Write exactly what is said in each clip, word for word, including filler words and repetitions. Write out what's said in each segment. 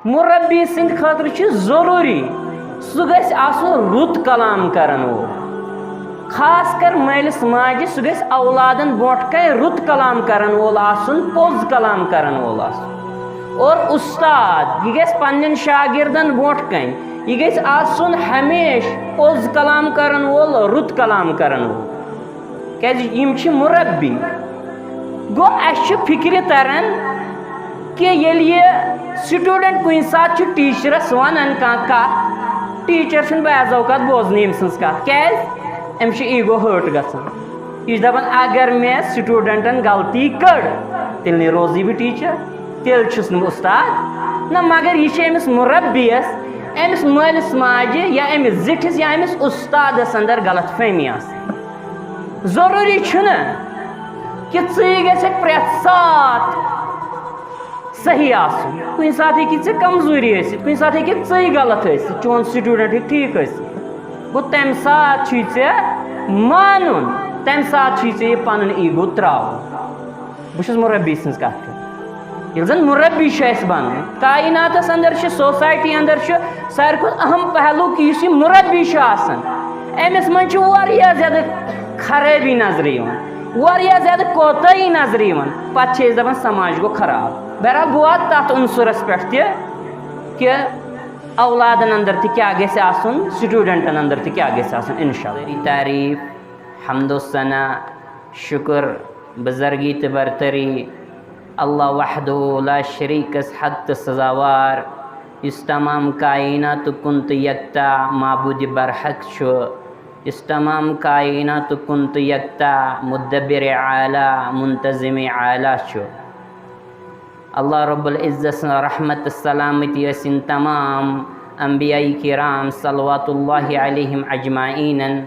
مربی سٕنٛدِ خٲطرٕ چھُ ضروٗری سُہ گژھِ آسُن رُت کلام کرن وول۔ خاص کر مٲلِس ماجہِ، سُہ گژھِ اولادن برونٛٹھ کنہِ رُت کلام کرن وول آسُن، پوٚز کلام کرن وول آسُن۔ اور اُستاد، یہِ گژھِ پننٮ۪ن شاگردن برونٛٹھ کنہِ، یہِ گژھِ آسُن ہمیشہٕ پوٚز کلام کرن وول، رُت کلام کرن وول۔ کیازِ یِم چھِ مربی۔ گوٚو، اَسہِ چھُ فِکرِ تران کہِ ییٚلہِ یہِ student کُنہِ ساتہٕ چھُ teacherس وَنان کانٛہہ کَتھ، teacher چھُنہٕ بعض اوقات بوزنٕے أمۍ سٕنٛز کَتھ۔ کیازِ؟ أمِس چھُ ego hurt گژھان۔ یہِ چھُ دَپان، اگر مےٚ studentن غلطی کٔڑ، تیٚلہِ نَے روزٕے بہٕ teacher، تیٚلہِ چھُس نہٕ بہٕ اُستاد۔ نہ، مگر یہِ چھِ أمِس مربیَس، أمِس مٲلِس ماجہِ یا أمِس زِٹھِس یا أمِس اُستادَس اندر غلط فہمی آسان۔ ضروٗری چھُنہٕ کہِ ژٕے گژھکھ پرٛٮ۪تھ ساتہٕ صحیح آسُن۔ کُنہِ ساتہٕ ہیٚکہِ ژےٚ کمزوٗری ٲسِتھ، کُنہِ ساتہٕ ہیٚکہِ ژٕے غلط ٲسِتھ، چون student ہیٚکہِ ٹھیٖک ٲسِتھ۔ گوٚو، تَمہِ ساتہٕ چھُے ژےٚ مانُن، تَمہِ ساتہٕ چھُے ژےٚ یہِ پَنُن ego ترٛاوُن۔ بہٕ چھُس مربی سٕنٛز کَتھ کران۔ ییٚلہِ زَن مربی چھُ اَسہِ بَنُن، کایناتَس اندر چھُ، society اندر چھُ ساروی کھۄتہٕ اہم پہلو کہِ یُس یہِ مربی چھُ آسان، أمِس منٛز چھُ واریاہ زیادٕ خرٲبی نظرِ یِوان، واریاہ زیادٕ کوتاہی نظرِ یِوان۔ پَتہٕ چھِ أسۍ دَپان، سماج گوٚو خراب۔ بہرحال، بہٕ واتہٕ تَتھ عنصرَس پٮ۪ٹھ تہِ کہِ اولادَن اندر تہِ کیٛاہ گژھِ آسُن، studentن اندر تہِ کیٛاہ گژھِ آسُن، انشاءاللہ۔ تعریٖف، حمد و ثنا، شُکر، بزرگی تہٕ برتری، اللہ وحدہ لا شریکس حق تہٕ سزاوار، یُس تمام کائناتُک کُن تہٕ یکتا معبود برحق چھُ، یُس تمام کائناتُک کُن تہٕ یکتا مدبر اعلیٰ، منتظم اعلیٰ چھُ۔ اللہ رب العزت سٕنٛز رحمت تہٕ سلامتی ٲسِن تمام انبیاء کرام صلوات اللہ علیہم اجمعینن،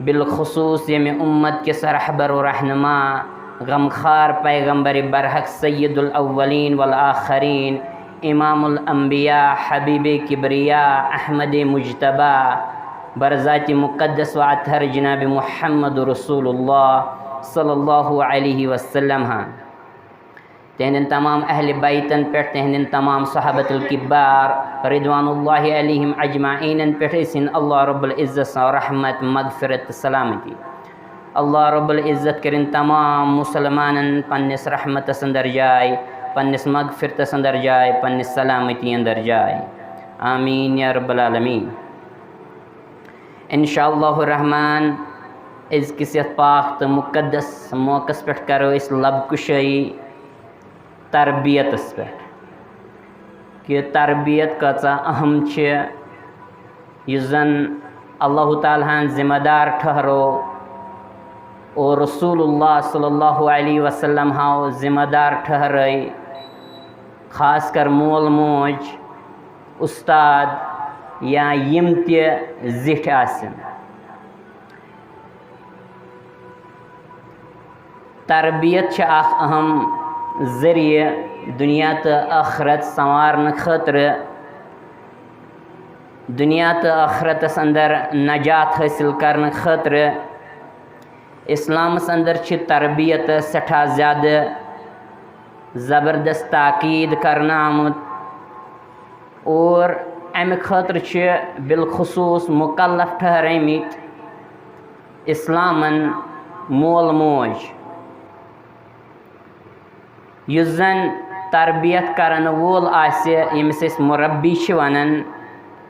بالخصوص ییٚمہِ اُمت کِس رہبر و رہنما، غمخار پیغمبر برحق سید الاولین والآخرین، امام الانبیاء، حبیب کبریا، احمد مجتبی، برذات مقدس و اطہر جناب محمد رسول اللہ صلی اللہ علیہ وسلم ہاں۔ تہندٮ۪ن تمام اہل بیتن پٮ۪ٹھ، تہندٮ۪ن تمام صحابت الکبار رضوان اللہ علیہم اجمعینن پٮ۪ٹھ ٲسِن اللہ رب العزت سٕنٛز رحمت، مغفرت تہٕ سلامتی۔ اللہ رب العزت کٔرِن تمام مسلمانن پننِس رحمتس اندر جاے، پننِس مغفرتس اندر جاے، پننِس سلامتی اندر جاے۔ آمین یا رب العالمین۔ انشاء اللہ الرحمن، أزکِس یتھ پاک تہٕ مقدس موقعس پٮ۪ٹھ کرو أسۍ لب کشٲیی تربیتس پٮ۪ٹھ، کہِ تربیت کۭژاہ اہم چھِ، یُس زن اللہ تعالیٰ ہن ذمہ دار ٹھہرو اور رسول اللہ صلی اللہ علیہ وسلم ہاو ذمہ دار ٹھہرٲے، خاص کر مول موج، استاد یا یِم تہِ زِٹھۍ آسن۔ تربیت چھِ اکھ اہم ذٔریعہٕ دُنیا تہٕ ٲخرت سنوارنہٕ خٲطرٕ، دُنیا تہٕ ٲخرتس اندر نجات حٲصِل کرنہٕ خٲطرٕ۔ اسلامس اندر چھِ تربیت سٮ۪ٹھاہ زیادٕ زبردست تاکید کرنہٕ آمُت۔ اور امہِ خٲطرٕ چھِ بالخصوص مکلف ٹھہرٲمٕتۍ اسلامن مول موج، یُس زن تربیت کرن وول آسہِ، ییٚمِس أسۍ مربی چھِ ونان،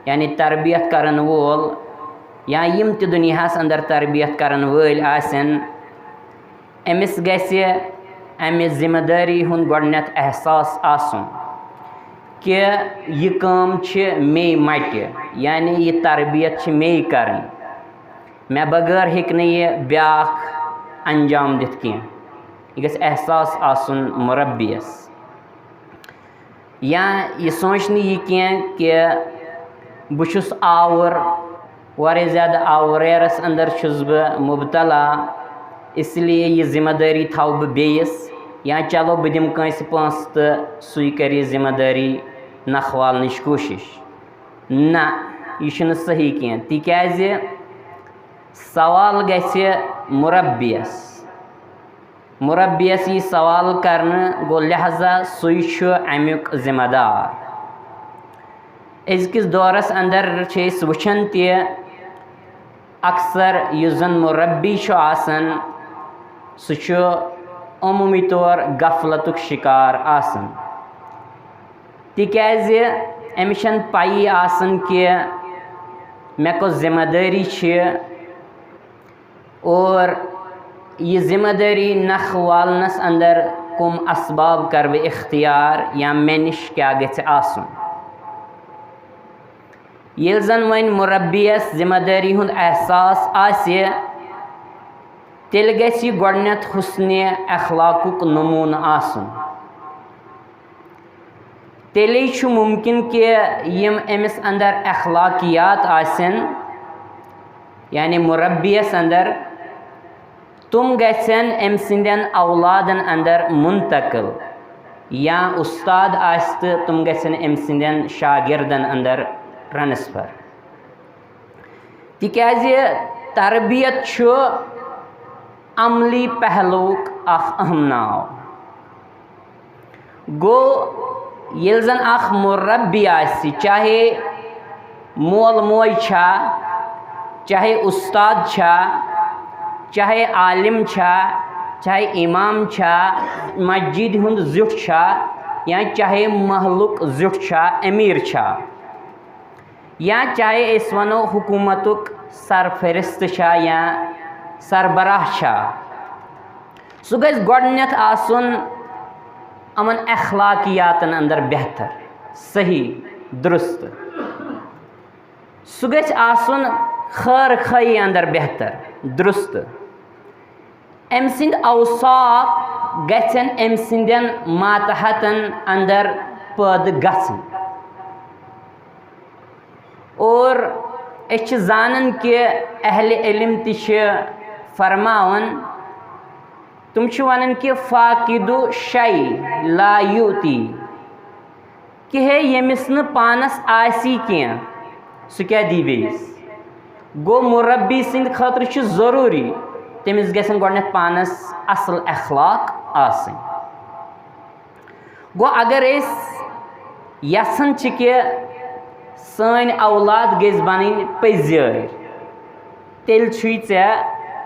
یعنی تربیت کرن وول، یا یِم تہِ دُنیاہس اندر تربیت کرن وٲلۍ آسن، أمِس گژھِ امہِ ذمہٕ دٲری ہُنٛد گۄڈٕنٮ۪تھ احساس آسُن کہِ یہِ کٲم چھِ مے مٹہِ، یعنی یہِ تربیت چھِ مے کرٕنۍ، مےٚ بغٲر ہیٚکہِ نہٕ یہِ بیٛاکھ انجام دِتھ کینٛہہ۔ یہِ گژھِ احساس آسُن مربیَس۔ یا یہِ سونٛچنہٕ یہِ کینٛہہ کہِ بہٕ چھُس آوُر، واریاہ زیادٕ آوریرَس اندر چھُس بہٕ مبتلا، اس لیے یہِ ذمہٕ دٲری تھاوٕ بہٕ بیٚیِس، یا چلو بہٕ دِمہٕ کٲنٛسہِ پونٛسہٕ تہٕ سُے کَرِ یہِ ذمہٕ دٲری نکھوالنٕچ کوٗشِش۔ نہ، یہِ چھُنہٕ صحیح کینٛہہ، تِکیٛازِ سوال گژھِ مربیَس۔ مربیَس یی سوال کرنہٕ، گوٚو لہذا سُے چھُ اَمیُک ذمہٕ دار۔ أزکِس دورس اندر چھِ أسۍ وٕچھان تہِ، اکثر یُس زن مربی چھُ آسان، سُہ چھُ عموٗمی طور غفلتُک شکار آسان، تِکیازِ أمِس چھَنہٕ پَیی آسان کہِ مےٚ کۄس ذمہٕ دٲری چھِ اور یہِ ذمہٕ دٲری نکھٕ والنس اندر کم اسباب کرٕ بہٕ اختیار یا مےٚ نِش کیٛاہ گژھِ آسُن۔ ییٚلہِ زن وۄنۍ مربیَس ذمہٕ دٲری ہُنٛد احساس آسہِ، تیٚلہِ گژھِ یہِ گۄڈٕنٮ۪تھ حسنِ اخلاقُک نموٗنہٕ آسُن۔ تیٚلے چھُ مُمکِن کہِ یِم أمِس اندر اخلاقیات آسن، یعنی مربیَس اندر، تِم گژھن أمۍ سٕنٛدٮ۪ن اولادن اندر منتقل، یا اُستاد آسہِ تہٕ تِم گژھن أمۍ سٕنٛدٮ۪ن شاگردن اندر ٹرانسفر۔ تِکیازِ تربیت چھُ عملی پہلوُک اکھ اہم ناو۔ گوٚو، ییٚلہِ زن اکھ مربی آسہِ، چاہے مول موج چھا، چاہے اُستاد چھا، چاہے عالم چھا، چاہے امام چھا، مسجد ہُنٛد زیُٹھ چھا، یا چاہے محلُک زیُٹھ چھا، امیر چھا، یا چاہے أسۍ ونو حکومتُک سرفہرست چھا یا سربراہ چھا، سُہ گژھِ گۄڈٕنٮ۪تھ آسُن یِمن اخلاقیاتن اندر بہتر، صحیح، درست۔ سُہ گژھِ آسُن خٲر خٲہی اندر بہتر، درست۔ أمۍ سٕنٛدۍ اوصاف گژھن أمۍ سٕنٛدٮ۪ن ماتحتن اندر پٲدٕ گژھٕنۍ۔ اور أسۍ چھِ زانان کہِ اہل علم تہِ چھِ فرماوان، تِم چھِ ونان کہِ فاقد شیء لا یعطی، کہِ ہے، ییٚمِس نہٕ پانس آسی کینٛہہ، سُہ کیٛاہ دی بیٚیِس؟ گوٚو، مربی سٕنٛدِ خٲطرٕ چھُ ضروٗری تٔمِس گژھن گۄڈٕنٮ۪تھ پانس اصل اخلاق آسٕنۍ۔ گوٚو، اگر أسۍ یژھان چھِ کہِ سٲنۍ اولاد گژھِ بنٕنۍ پٔزۍ یٲرۍ، تیٚلہِ چھُے ژےٚ،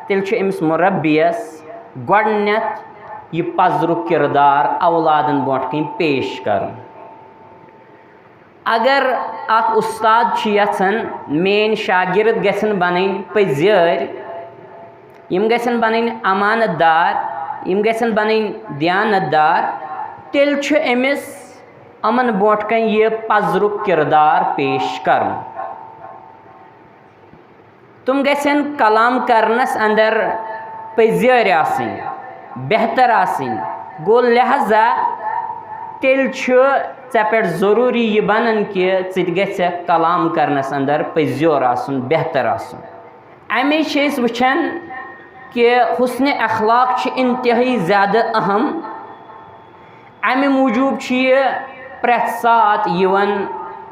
تیٚلہِ چھُ أمِس مربیَس گۄڈٕنٮ۪تھ یہِ پزرُک کردار اولادن برونٛٹھ کَنہِ پیش کرُن۔ اگر اکھ اُستاد چھُ یژھان میٲنۍ شاگرد گژھن بنٕنۍ پٔزۍ یٲرۍ، یِم گژھن بنٕنۍ امانت دار، یِم گژھن بنٕنۍ دیانت دار، تیٚلہِ چھُ أمِس یِمن برونٛٹھ کَنہِ یہِ پزرُک کردار پیش کرُن۔ تِم گژھن کلام کرنس اندر پٔزۍ یٲرۍ آسٕنۍ، بہتر آسٕنۍ۔ گوٚو، لہذا تیٚلہِ چھُ ژےٚ پٮ۪ٹھ ضروٗری یہِ بنان کہِ ژٕ تہِ گژھکھ کلام کرنس اندر پٔزۍ یور آسُن، بہتر آسُن۔ امی چھِ أسۍ وٕچھان کہِ حسن اخلاق چھُ انتہٲئی زیادٕ اہم۔ امہِ موٗجوٗب چھُ یہِ پرٛٮ۪تھ ساتہٕ یِوان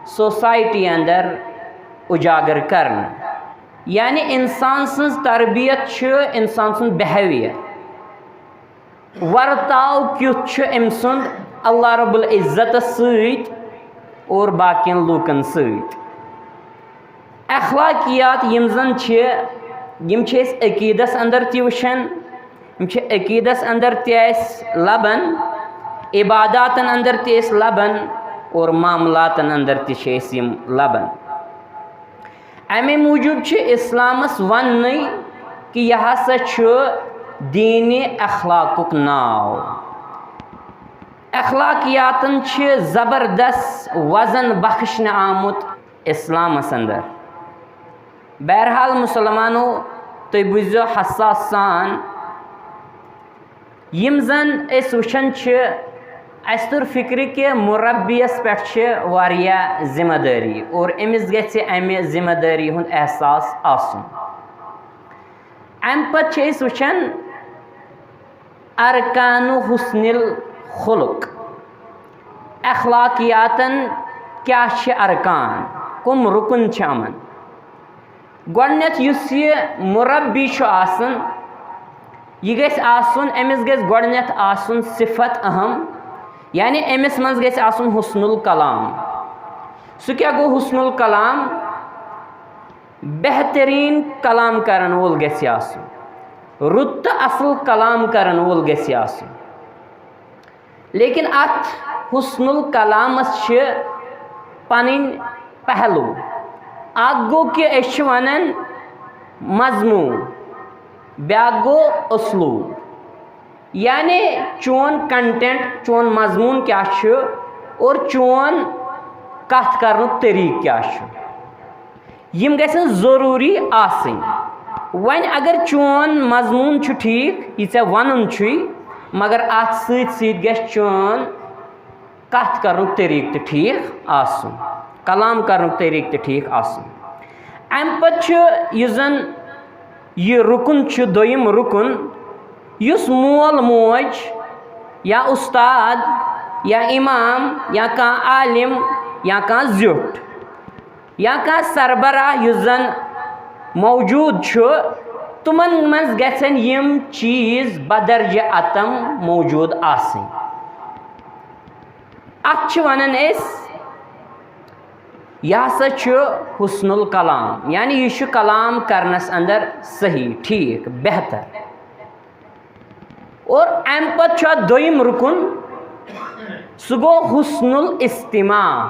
سوسایٹی اندر اُجاگر کرنہٕ۔ یعنی انسان سٕنٛز تربیت چھِ انسان سُنٛد بہیویئر، ورتاو کیُتھ چھُ أمۍ سُنٛد اللہ رب العزتس سۭتۍ اور باقین لوٗکن سۭتۍ۔ اخلاقیات یِم زن چھِ، یِم چھِ أسۍ عقیٖدس اندر تہِ وٕچھان، یِم چھِ عقیٖدس اندر تہِ اَسہِ لبان، عباداتن اندر تہِ أسۍ لبان اور معاملاتن اندر تہِ چھِ أسۍ یِم لبان۔ اَمے موٗجوٗب چھِ اِسلامَس وَننٕے کہِ یہِ ہسا چھُ دیٖنِ اخلاقُک ناو۔ اخلاقیاتن چھِ زبردست وزن بخشنہٕ آمُت اِسلامَس اندر۔ بہرحال مُسلمانو، تُہۍ بوٗزِو حساس سان۔ یِم زن أسۍ وٕچھان چھِ، اَسہِ توٚر فِکرِ کہِ مُربیَس پٮ۪ٹھ چھِ واریاہ ذمہٕ دٲری اور أمِس گژھِ اَمہِ ذمہٕ دٲری ہُنٛد احساس آسُن۔ اَمہِ پتہٕ چھِ أسۍ وٕچھان ارکانُ حسن الخلق، اخلاقیاتن کیٛاہ چھِ ارکان، کُم رُکُن چھِ یِمن۔ گۄڈٕنٮ۪تھ یُس یہِ مُربی چھُ آسان، یہِ گژھِ آسُن، أمِس گژھِ گۄڈٕنٮ۪تھ آسُن صفت اہم، یعنی أمِس منٛز گژھِ آسُن حسن الکلام۔ سُہ کیٛاہ گوٚو حسن الکلام؟ بہتریٖن کلام کرن وول گژھِ آسُن، رُت تہٕ اصل کلام کرن وول گژھِ آسُن۔ لیکن اتھ حسن الکلامس چھِ پنٕنۍ پہلو۔ اکھ گوٚو کہِ أسۍ چھِ ونان مضموٗن، بیاکھ گوٚو اسلوب۔ یعنی چون content، چون مضموٗن کیٛاہ چھُ اور چون کتھ کرنُک طریٖقہٕ کیٛاہ چھُ، یِم گژھن ضروٗری آسٕنۍ۔ وۄنۍ اگر چون مضموٗن چھُ ٹھیٖک، یہِ ژےٚ وَنُن چھُے، مگر اَتھ سۭتۍ سۭتۍ گژھِ چون کتھ کرنُک طریٖقہٕ تہِ ٹھیٖک آسُن، کلام کرنُک طریٖقہٕ تہِ ٹھیٖک آسُن۔ اَمہِ پتہٕ چھُ یُس زن یہِ رُکُن چھُ، دوٚیِم رُکُن، یُس مول موج یا اُستاد یا اِمام یا کانٛہہ عالِم یا کانٛہہ زیُٹھ یا کانٛہہ سربراہ یُس زن موجود چھُ، تِمن منٛز گژھن یِم چیٖز بدرجہ اتم موجود آسٕنۍ۔ اتھ چھِ ونان أسۍ، یہِ ہسا چھُ حسن الکلام، یعنی یہِ چھُ کلام کرنس اندر صحیح، ٹھیٖک، بہتر۔ اور امہِ پتہٕ چھُ اتھ دوٚیِم رُکُن، سُہ گوٚو حسن الاستماع۔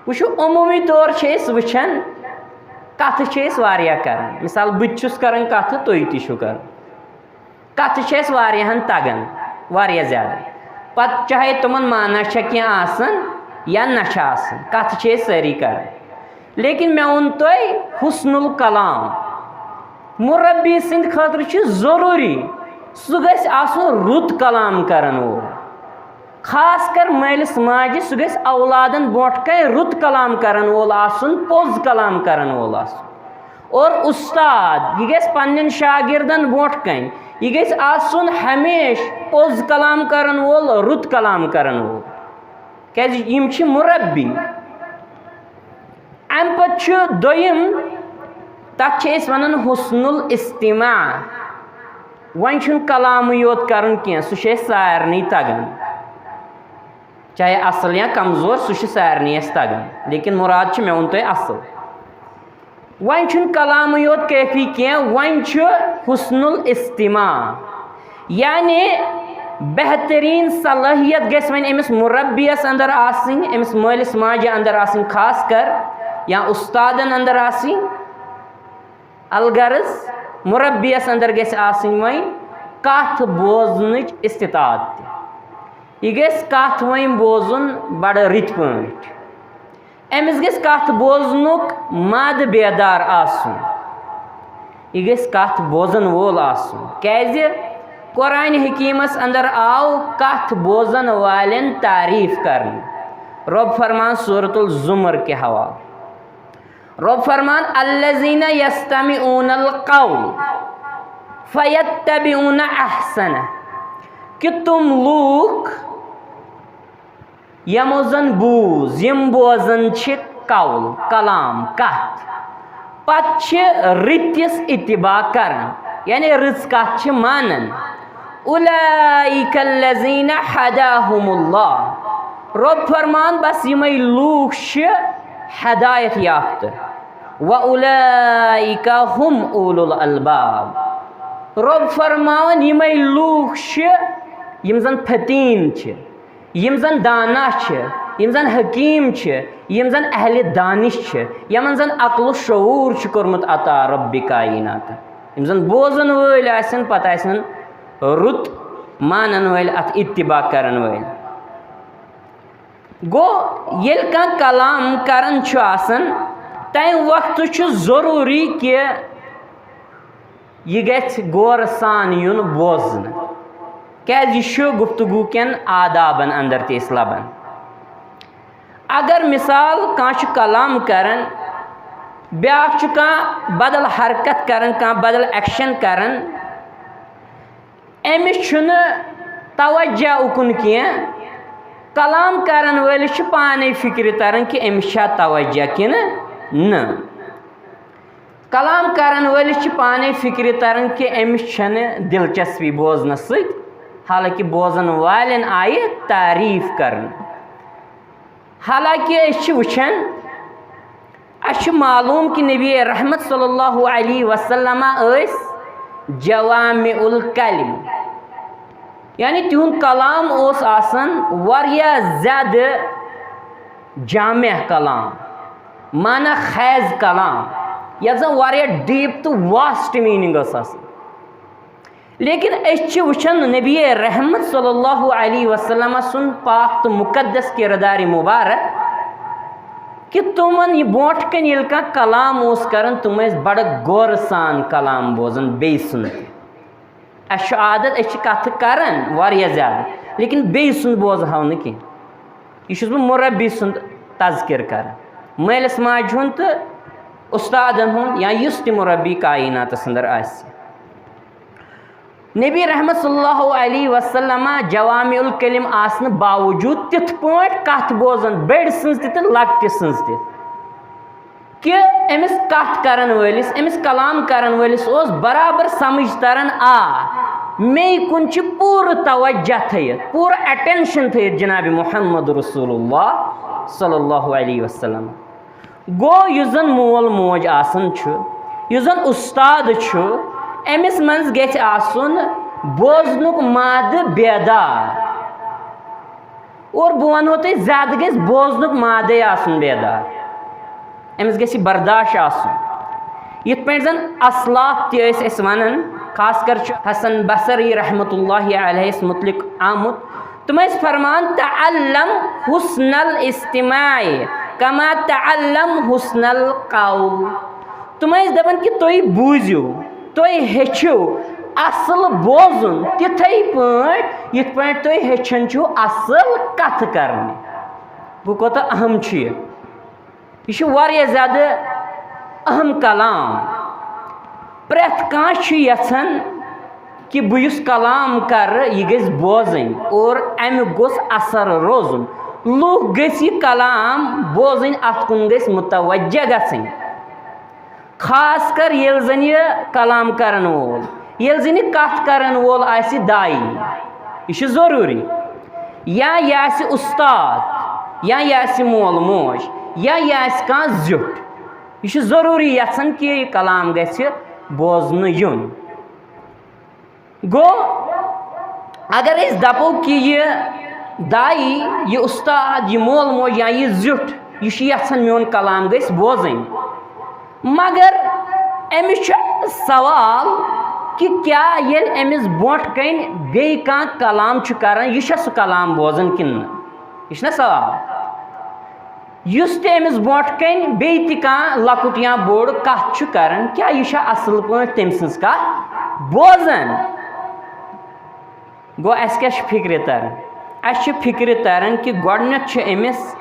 وٕچھِو، عموٗمی طور چھِ أسۍ وٕچھان، کتھٕ چھِ أسۍ واریاہ کران۔ مثال، بہٕ تہِ چھُس کران کتھٕ، تُہۍ تہِ چھِو کران۔ کتھٕ چھِ اَسہِ واریاہن تگان، واریاہ زیادٕ۔ پتہٕ چاہے تِمن معنہ چھا کینٛہہ آسان یا نہ چھا آسان، کتھٕ چھِ أسۍ سٲری کران۔ لیکن مےٚ ووٚن تۄہہِ حسن الکلام، مربی سٕنٛدِ خٲطرٕ چھُ ضروٗری سُہ گژھِ آسُن رُت کلام کرن وول۔ خاص کر مٲلِس ماجہِ، سُہ گژھِ اولادن برونٛٹھ کنہِ رُت کلام کرن وول آسُن، پوٚز کلام کرن وول آسُن۔ اور اُستاد، یہِ گژھِ پننٮ۪ن شاگردن برونٛٹھ کنہِ، یہِ گژھِ آسُن ہمیشہِ پوٚز کلام کرن وول، رُت کلام کرن وول، کیازِ یِم چھِ مربی۔ امہِ پتہٕ چھُ دوٚیِم، تتھ چھِ أسۍ ونان حسن الاستماع۔ وۄنۍ چھُنہٕ کلامٕے یوت کرُن کینٛہہ، سُہ چھُ اَسہِ سارنٕے تگان، چاہے اصل یا کمزور، سُہ چھُ سارنٕے اَسہِ تگان، لیکن مراد چھُ، مےٚ ووٚن تۄہہِ، اصل۔ وۄنۍ چھُنہٕ کلامٕے یوت کٲفی کینٛہہ، وۄنۍ چھُ حسن الاستماع، یعنی بہتریٖن صلٲحیت گژھِ وۄنۍ أمِس مربیَس اندر آسٕنۍ، أمِس مٲلِس ماجہِ اندر آسٕنۍ خاص کر، یا اُستادن اندر آسٕنۍ۔ الغرض، مربیَس اندر گژھِ آسٕنۍ وۄنۍ کتھ بوزنٕچ استطاعت تہِ۔ یہِ گژھِ کتھ وۄنۍ بوزُن بڑٕ رٕتۍ پٲٹھۍ۔ أمِس گژھِ کتھ بوزنُک مد بیدار آسُن۔ یہِ گژھِ کتھ بوزن وول آسُن۔ کیازِ؟ قرآن حکیمس اندر آو کتھ بوزن والٮ۪ن تعریف کرنہٕ۔ رب فرمان سورۃ الزمر کہِ حوالہٕ، رب فرمان، الذین یستمعون القول فیتبعون احسنہ، کہ تم لوٗکھ یِمو زن بوٗز، یِم بوزان چھِ قول، کلام، کتھ، پتہٕ چھِ رٕتِس اتباع کران، یعنی رٕژ کتھ چھِ مانان۔ اولئک الذین ہداہم اللہ، رب فرمان، بس یِمے لوٗکھ چھِ ہدایت یافتہٕ۔ و اولئک ہم اولو الالباب، رب فرماوان، یِمے لوٗکھ چھِ یِم زن فطین چھِ، یِم زن دانا چھِ، یِم زن حکیٖم چھِ، یِم زن اہل دانش چھِ، یِمن زن عقل و شعوٗر چھُ کوٚرمُت عطا رب کائنات، یِم زن بوزن وٲلۍ آسن، پتہٕ آسن رُت مانن وٲلۍ، اتھ اتباع کرن وٲلۍ۔ گوٚو، ییٚلہِ کانٛہہ کلام کران چھُ آسان، تمہِ وقتہٕ چھُ ضروٗری کہِ یہِ گژھِ غورٕ سان یُن بوزنہٕ، کیازِ یہِ چھُ گفتگو کٮ۪ن آدابن اندر تہِ أسۍ لبان۔ اگر مثال کانٛہہ چھُ کلام کران، بیاکھ چھُ کانٛہہ بدل حرکت کران، کانٛہہ بدل action کران، أمِس چھُنہٕ توجہ اُکُن کینٛہہ۔ کلام کرن وٲلِس چھُ پانے فکرِ تران کہِ أمِس چھا توجہ کِنہٕ نہٕ۔ کلام کرن وٲلِس چھِ پانے فکرِ تران کہِ أمِس چھنہٕ دلچسپی بوزنس سۭتۍ، حالانکہِ بوزن والٮ۪ن آیہِ تعریف کرنہٕ۔ حالانکہ أسۍ چھِ وٕچھان، اَسہِ چھُ معلوم کہِ نبی رحمت صلی اللہ علیہ وسلم ٲسۍ جوامع الکلم، یعنی تِہُنٛد کلام اوس آسان واریاہ زیادٕ جامع کلام، معنی خیز کلام، یَتھ زَن واریاہ ڈیپ تہٕ واسٹ میٖنِنٛگ ٲس آسان۔ لیکن أسۍ چھِ وٕچھان نبی رحمت صلی اللہ علیہ وسلم سُنٛد پاک تہٕ مُقدس کردار مُبارک کہِ تِمن یہِ برونٛٹھ کَنہِ ییٚلہِ کانٛہہ کلام اوس کران، تِم ٲسۍ بڑٕ غورٕ سان کلام بوزان بیٚیہِ سُنٛد تہِ۔ اَسہِ چھُ عادت، أسۍ چھِ کتھٕ کران واریاہ زیادٕ، لیکن بیٚیہِ سُنٛد بوزہو نہٕ کینٛہہ۔ یہِ چھُس بہٕ مُربی سُنٛد تذکر کران، مٲلِس ماجہِ ہُنٛد تہٕ اُستادن ہُنٛد، یا یُس تہِ مُربی کائناتس اندر آسہِ۔ نبی رحمت صلی اللہ علیہ وسلم جوامع الکلم آسنہٕ باوجود تِتھ پٲٹھۍ کتھ بوزان، بٔڑۍ سٕنٛز تہِ تہٕ لۄکٹہِ سٕنٛز تہِ، کہِ أمِس کتھ کرن وٲلِس، أمِس کلام کرن وٲلِس اوس برابر سمجھ تران، آ، مے کُن چھِ پوٗرٕ توجہ تھٲیِتھ، پوٗرٕ اٹینشن تھٲیِتھ جناب محمد رسول اللہ صلی اللہ علیہ وسلم۔ گوٚو، یُس زن مول موج آسان چھُ، یُس زن اُستاد چھُ، أمِس منٛز گژھِ آسُن بوزنُک مادٕ بیدار۔ اور بہٕ ونہو تۄہہِ، زیادٕ گژھِ بوزنُک مادے آسُن بیدار۔ أمِس گژھِ برداش آسُن۔ یِتھ پٲٹھۍ زن اسلاف تہِ ٲسۍ أسۍ ونان، خاص کر چھُ حسن بصری رحمتہ اللہ علیہ متعلق آمُت، تِم ٲسۍ فرمان، "تعلم حسن الاستماع کما تعلم حسن القول"۔ تِم ٲسۍ دَپان کہِ تُہۍ بوٗزِو، تُہۍ ہیٚچھِو اَصٕل بوزُن تِتھَے پٲٹھۍ، یِتھ پٲٹھۍ تُہۍ ہیٚچھان چھِو اَصٕل کَتھٕ کَرنہِ۔ گوٚو، کوٗتاہ اَہَم چھُ یہِ۔ یہِ چھُ واریاہ زیادٕ اَہَم کلام۔ پرٛٮ۪تھ کانٛہہ چھُ یَژھان کہِ بہٕ یُس کلام کرٕ، یہِ گژھِ بوزٕنۍ اور اَمیُک گوٚژھ اثر روزُن۔ لوٗکھ گٔژھۍ یہِ کلام بوزٕنۍ، اَتھ کُن گژھِ متوجہ گژھٕنۍ۔ خاص کر ییٚلہِ زن یہِ کلام کرن وول، ییٚلہِ زن یہِ کتھ کرن وول آسہِ داعی، یہِ چھُ ضروٗری، یا یہِ آسہِ اُستاد، یا یہِ آسہِ مول موج، یا یہِ آسہِ کانٛہہ زیُٹھ، یہِ چھُ ضروٗری یژھان کہِ یہِ کلام گژھِ بوزنہٕ یُن۔ گوٚو، اگر أسۍ دپو کہِ یہِ داعی، یہِ اُستاد، یہِ مول موج یا یہِ زیُٹھ، یہِ چھُ یژھان میون کلام گژھِ بوزٕنۍ، مگر أمِس چھُ سوال کہِ کیٛاہ ییٚلہِ أمِس برونٛٹھ کَنۍ بیٚیہِ کانٛہہ کلام چھُ کران، یہِ چھا سُہ کلام بوزان کِنہٕ نہٕ؟ یہِ چھُنہ سوال۔ یُس تہِ أمِس برونٛٹھ کَنۍ بیٚیہِ تہِ کانٛہہ لۄکُٹ یا بوٚڑ کَتھ چھُ کَران، کیٛاہ یہِ چھا اَصٕل پٲٹھۍ تٔمۍ سٕنٛز کَتھ بوزان؟ گوٚو، اَسہِ کیٛاہ چھِ فِکرِ تَران؟ اَسہِ چھِ فِکرِ تَران کہِ گۄڈٕنٮ۪تھ چھُ أمِس،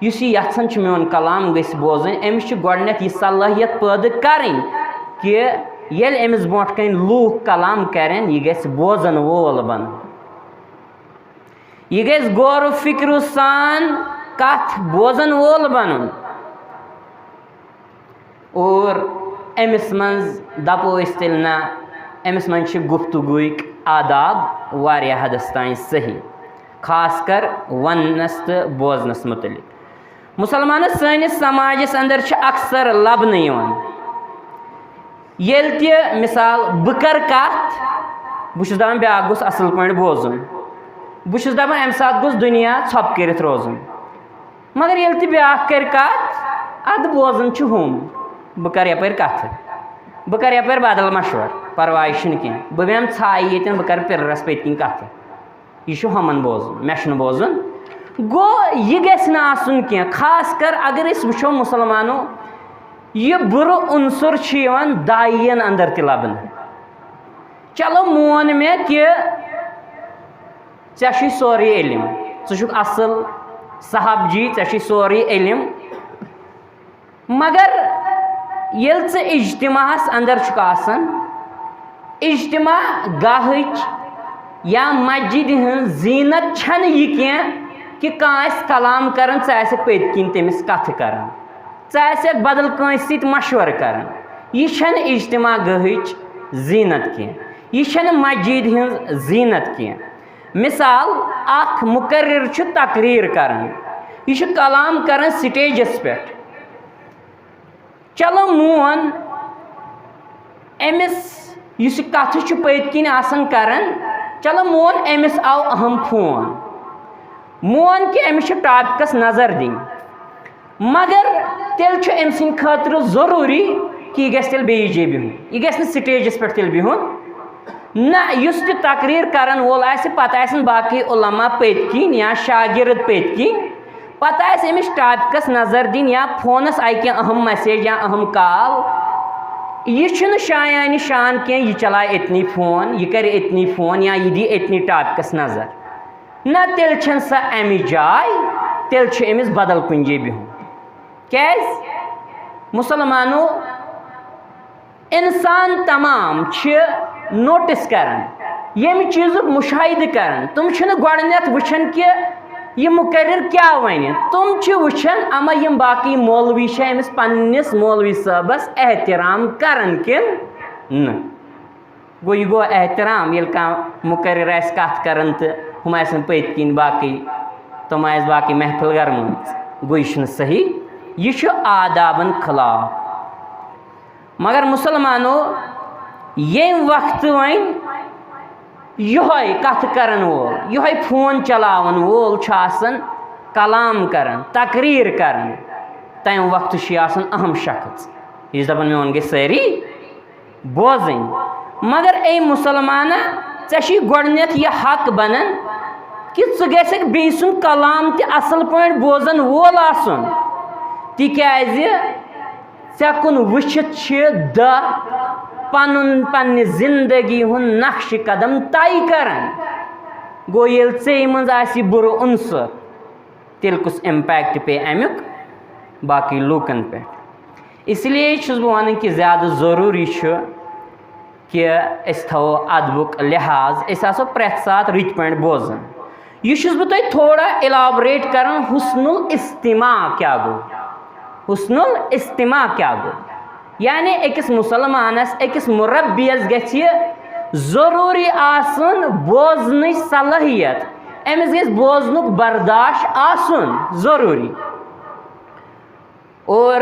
یُس یہِ یَژھان چھُ میون کلام گژھِ بوزٕنۍ، أمِس چھِ گۄڈٕنٮ۪تھ یہِ صلٲحیت پٲدٕ کَرٕنۍ کہِ ییٚلہِ أمِس برونٛٹھ کَنۍ لوٗکھ کلام کَرن، یہِ گژھِ بوزَن وول بَنُن۔ یہِ گژھِ غور و فکر سان کتھ بوزن وول بنُن۔ اور أمِس منٛز دپو أسۍ تیٚلہِ نہ، أمِس منٛز چھِ گفتگوٗہٕکۍ آداب واریاہ حدس تام صحیح، خاص کر وننس تہٕ بوزنس متعلق۔ مسلمانس سٲنِس سماجس اندر چھِ اکثر لبنہٕ یِوان، ییٚلہِ تہِ مثال بہٕ کرٕ کتھ، بہٕ چھُس دپان بیاکھ گوٚژھ اصل پٲٹھۍ بوزُن، بہٕ چھُس دپان امہِ ساتہٕ گوٚژھ دُنیا ژھۄپہٕ کٔرِتھ روزُن، مگر ییٚلہِ تہِ بیاکھ کرِ کتھ، ادٕ بوزان چھُ ہُم، بہٕ کرٕ یپٲرۍ کتھٕ، بہٕ کرٕ یپٲرۍ بدل مشورٕ، پرواے چھُنہٕ کینٛہہ، بہٕ بیٚہمہٕ ژھایہِ ییٚتٮ۪ن، بہٕ کرٕ پِررس پٔتۍ کِنۍ کتھٕ۔ یہِ چھُ ہُمن بوزُن، مےٚ چھُنہٕ بوزُن۔ گوٚو، یہِ گژھِ نہٕ آسُن کینٛہہ۔ خاص کر اگر أسۍ وٕچھو مُسلمانو، یہِ بُرٕ عنصر چھُ یِوان داعین اندر تہِ لبنہٕ۔ چلو، مون مےٚ کہِ ژےٚ چھُے سورُے علم، ژٕ چھُکھ اصل صاحب جی، ژےٚ چھُے سورُے علم، مگر ییٚلہِ ژٕ اجتماعس اندر چھُکھ آسان، اجتماع گاہٕچ یا مسجدِ ہٕنٛز زیٖنت چھنہٕ یہِ کینٛہہ کہِ کانٛہہ آسہِ کلام کران، ژٕ آسکھ پٔتۍ کِنۍ تٔمِس کتھٕ کران، ژٕ آسکھ بدل کٲنٛسہِ سۭتۍ مشورٕ کران۔ یہِ چھنہٕ اجتماع گاہٕچ زیٖنت کینٛہہ، یہِ چھنہٕ مسجدِ ہٕنٛز زیٖنت کینٛہہ۔ مثال، اکھ مقرر چھُ تقریر کران، یہِ چھُ کلام کران سٹیجس پٮ۪ٹھ۔ چلو مون أمِس، یُس یہِ کتھٕ چھُ پٔتۍ کِنۍ آسان کران، چلو مون أمِس آو اہم فون، مون کہِ أمِس چھِ ٹاپکس نظر دِنۍ، مگر تیٚلہِ چھُ أمۍ سٕنٛدِ خٲطرٕ ضروٗری کہِ یہِ گژھِ تیٚلہِ بیٚیِس جایہِ بِہُن، یہِ گژھِ نہٕ سٹیجس پٮ۪ٹھ تیٚلہِ بِہُن۔ نہ، یُس تہِ تقریر کرن وول آسہِ، پتہٕ آسن باقٕے علماء پٔتۍ کِنۍ یا شاگرد پٔتۍ کِنۍ، پتہٕ آسہِ أمِس ٹاپکس نظر دِنۍ یا فونس آیہِ کینٛہہ اہم میسیج یا اہم کال۔ یہِ چھُنہٕ شایانہِ شان کینٛہہ، یہِ چلایہِ أتنی فون، یہِ کرِ أتنی فون یا یہِ دی أتنی ٹاپکس نظر۔ نہ، تیٚلہِ چھَنہٕ سۄ اَمِچ جاے، تیٚلہِ چھُ أمِس بدل کُنہِ جایہِ بِہُن۔ کیٛازِ؟ مُسلمانو، اِنسان تمام چھِ نوٹِس کران، ییٚمہِ چیٖزُک مُشاہدٕ کران۔ تِم چھِنہٕ گۄڈٕنٮ۪تھ وٕچھان کہِ یہِ مُقرر کیٛاہ وَنہِ۔ تِم چھِ وٕچھان، اما یِم باقٕے مولوی چھِ أمِس پنٛنِس مولوی صٲبَس احترام کران کِنہٕ نہٕ۔ گوٚو، یہِ گوٚو احترام، ییٚلہِ کانٛہہ مُقرر آسہِ کَتھ کَران تہٕ ہُم آسَن پٔتۍ کِنۍ باقٕے، تِم آسہِ باقٕے محفل گَرمٲمٕژ۔ گوٚو، یہِ چھُنہٕ صحیح، یہِ چھُ آدابَن خلاف۔ مگر مُسلمانو، ییٚمہِ وقتہٕ وۄنۍ یِہوٚے کَتھٕ کَرَن وول، یِہوٚے فون چلاوَن وول چھُ آسان، کلام کَران، تقریر کَران، تَمہِ وقتہٕ چھُ یہِ آسان اہم شخص۔ یہِ چھُ دَپان، میون گژھِ سٲری بوزٕنۍ۔ مگر اے مُسلمانہ، ژےٚ چھُے گۄڈٕنٮ۪تھ یہِ حق بنان کہِ ژٕ گژھکھ بیٚیہِ سُنٛد کلام تہِ اصل پٲٹھۍ بوزن وول آسُن، تِکیازِ ژےٚ کُن وٕچھِتھ چھِ دہ پنُن، پننہِ زندگی ہُنٛد نقشہِ قدم طے کران۔ گوٚو، ییٚلہِ ژےٚ منٛز آسہِ یہِ بُرٕ عنصر، تیٚلہِ کُس impact پیٚیہِ اَمیُک باقٕے لوٗکَن پٮ۪ٹھ؟ اس لیے چھُس بہٕ وَنان کہِ زیادٕ ضروٗری چھُ کہِ أسۍ تھاوو ادبُک لحاظ، أسۍ آسو پرٛٮ۪تھ ساتہٕ رٕتۍ پٲٹھۍ بوزان۔ یہِ چھُس بہٕ تۄہہِ تھوڑا elaborate کران، حسن الاستماع کیٛاہ گوٚو؟ حسن الاستماع کیٛاہ گوٚو؟ یعنی أکِس مُسلمانَس، أکِس مُربیَس گژھِ ضروٗری آسُن بوزنٕچ صلٲحیت، أمِس گژھِ بوزنُک برداش آسُن ضروٗری۔ اور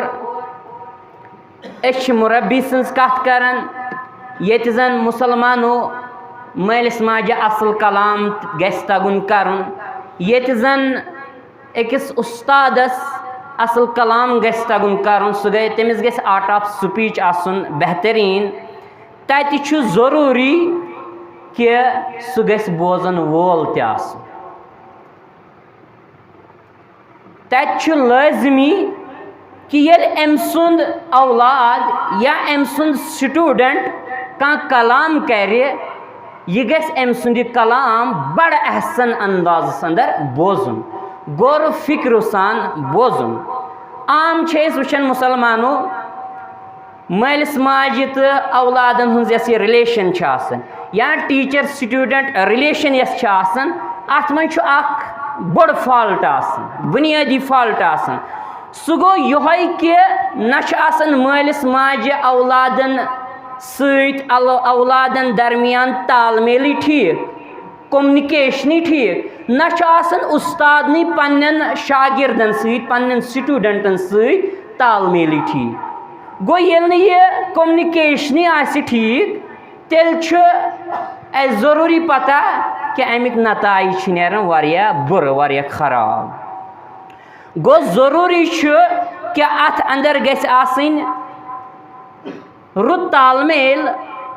أسۍ چھِ مُربی سٕنٛز کَتھ کَران، ییٚتہِ زَن مُسلمانو مٲلِس ماجہِ اَصٕل کلام گژھِ تَگُن کَرُن، ییٚتہِ زَن أکِس اُستادَس اَصٕل کلام گژھِ تَگُن کَرُن، سُہ گٔے، تٔمِس گژھِ art of speech آسُن بہتریٖن۔ تَتہِ چھُ ضروٗری کہِ سُہ گژھِ بوزَن وول تہِ آسُن۔ تَتہِ چھُ لٲزمی کہِ ییٚلہِ أمۍ سُنٛد اولاد یا أمۍ سُنٛد student کانٛہہ کلام کَرِ، یہِ گژھِ أمۍ سُنٛد یہِ کلام بڑٕ احسن اندازس اندر بوزُن، غور و فکرٕ سان بوزُن۔ عام چھِ أسۍ وٕچھان مُسلمانو، مٲلِس ماجہِ تہٕ اولادن ہٕنٛز یۄس یہِ relation چھِ آسان یا teacher student relation یۄس چھِ آسان، اتھ منٛز چھُ اکھ بوٚڑ fault آسان، بُنیٲدی fault آسان۔ سُہ گوٚو یِہوٚے کہِ نہ چھُ آسان مٲلِس ماجہِ اولادن سۭتۍ ال-، اولادن درمیان تال میلٕے ٹھیٖک، communication ٹھیٖک، نہ چھُ آسان اُستادنٕے پننٮ۪ن شاگردن سۭتۍ، پننٮ۪ن studentن سۭتۍ تال میلٕے ٹھیٖک۔ گوٚو ییٚلہِ نہٕ یہِ communication آسہِ ٹھیٖک، تیٚلہِ چھُ اَسہِ ضروٗری پتہ کہِ اَمِکۍ نتائج چھِ نیران واریاہ بُرٕ، واریاہ خراب۔ گوٚو ضروٗری چھُ کہِ اَتھ اندر گژھِ آسٕنۍ رُت تال میل،